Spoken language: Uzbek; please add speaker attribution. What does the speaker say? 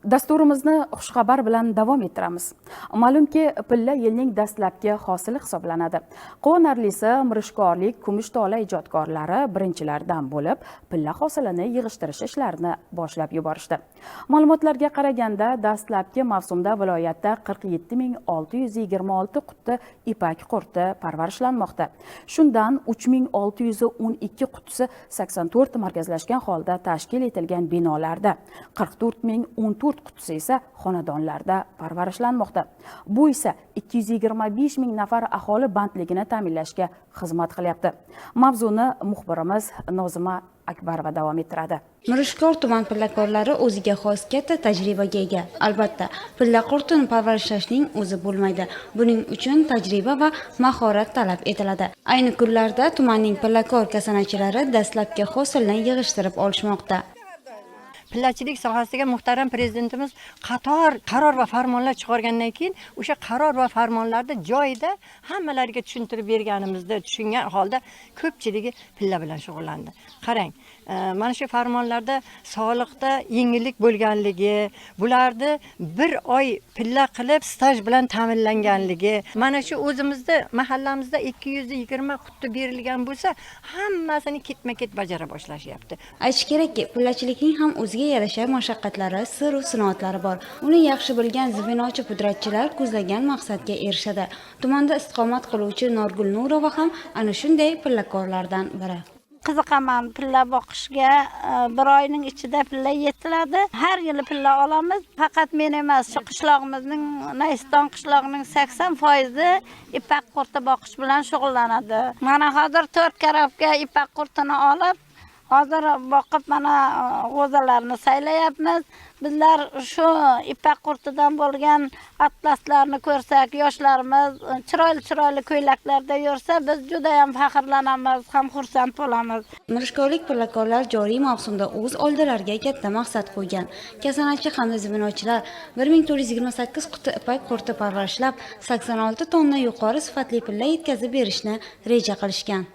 Speaker 1: Dasturimizni xushxabar bilan davom ettiramiz. Ma'lumki, pilla yilning dastlabki hosili hisoblanadi. Quvonarlisi, mirishkorlik kumush tola ijodkorlari birinchilardan bo'lib pilla hosilini yig'ishtirish ishlarini boshlab yuborishdi. Ma'lumotlarga qaraganda, dastlabki mavsumda viloyatda 47 626 quti ipak qurti parvarishlanmoqda. Shundan 3612 qutisi 84 markazlashgan holda tashkil etilgan binolarda, 44 014 qutisi esa xonadonlarda parvarishlanmoqda. Bu esa 225 ming nafar aholi bandligini ta'minlashga xizmat qilyapti. Mavzuni muxbirimiz Nozima Akbarova davom ettiradi.
Speaker 2: Mirishkor tuman pillakorlari o'ziga xos katta tajribaga ega. Albatta, pilla qurtini parvarishlashning o'zi bo'lmaydi. Buning uchun tajriba va mahorat talab etiladi. Ayni kunlarda tumanning pillakor kasanachilari dastlabki hosilni yig'ishtirib olishmoqda.
Speaker 3: Pillachilik sohasiga muhtaram prezidentimiz qator qaror va farmonlar chiqargandan keyin, o'sha qaror va farmonlarni joyida hammalariga tushuntirib berganimizda, tushungan holda ko'pchiligi pilla bilan shug'ullandi. Qarang, mana shu farmonlarda soliqda yengillik bo'lganligi, bularni bir oy pilla qilib staj bilan ta'minlanganligi, mana shu o'zimizda mahallamizda 220 quti berilgan bo'lsa, hammasini ketma ket bajara boshlashyapti.
Speaker 2: Aytish kerakki, pillachilikning ham o'ziga yarasha mashaqqatlari, siru sinoatlari bor. Uni yaxshi bilgan звено chi pudratchilar ko'zlagan maqsadga erishadi. Tumanda istiqomat qiluvchi Norgul Nurova ham ana shunday pillakorlardan biri.
Speaker 4: Qiziqaman pilla boqishga. Bir oyning ichida pilla yetiladi. Har yili pilla olamiz. Faqat men emas, shu qishlog'imizning, Nayston qishlog'ining 80 foizi ipak qurti boqish bilan shug'ullanadi. Mana hozir to'rt коробка ipak qurtini olib, hozir boqib, mana g'o'zalarni saylayapmiz. Bizlar shu ipak qurtidan bo'lgan atlaslarni ko'rsak, yoshlarimiz chiroyli chiroyli ko'ylaklarda yursa, biz judayam faxrlanamiz, ham xursand bo'lamiz.
Speaker 2: Mirishkorlik pillakorlar joriy mavsumda o'z oldilariga katta maqsad qo'ygan. Kasanachi hamda звено chilar 1428 quti ipak qurti parvarishlab, 86 tonna yuqori sifatli pilla yetkazib berishni reja qilishgan.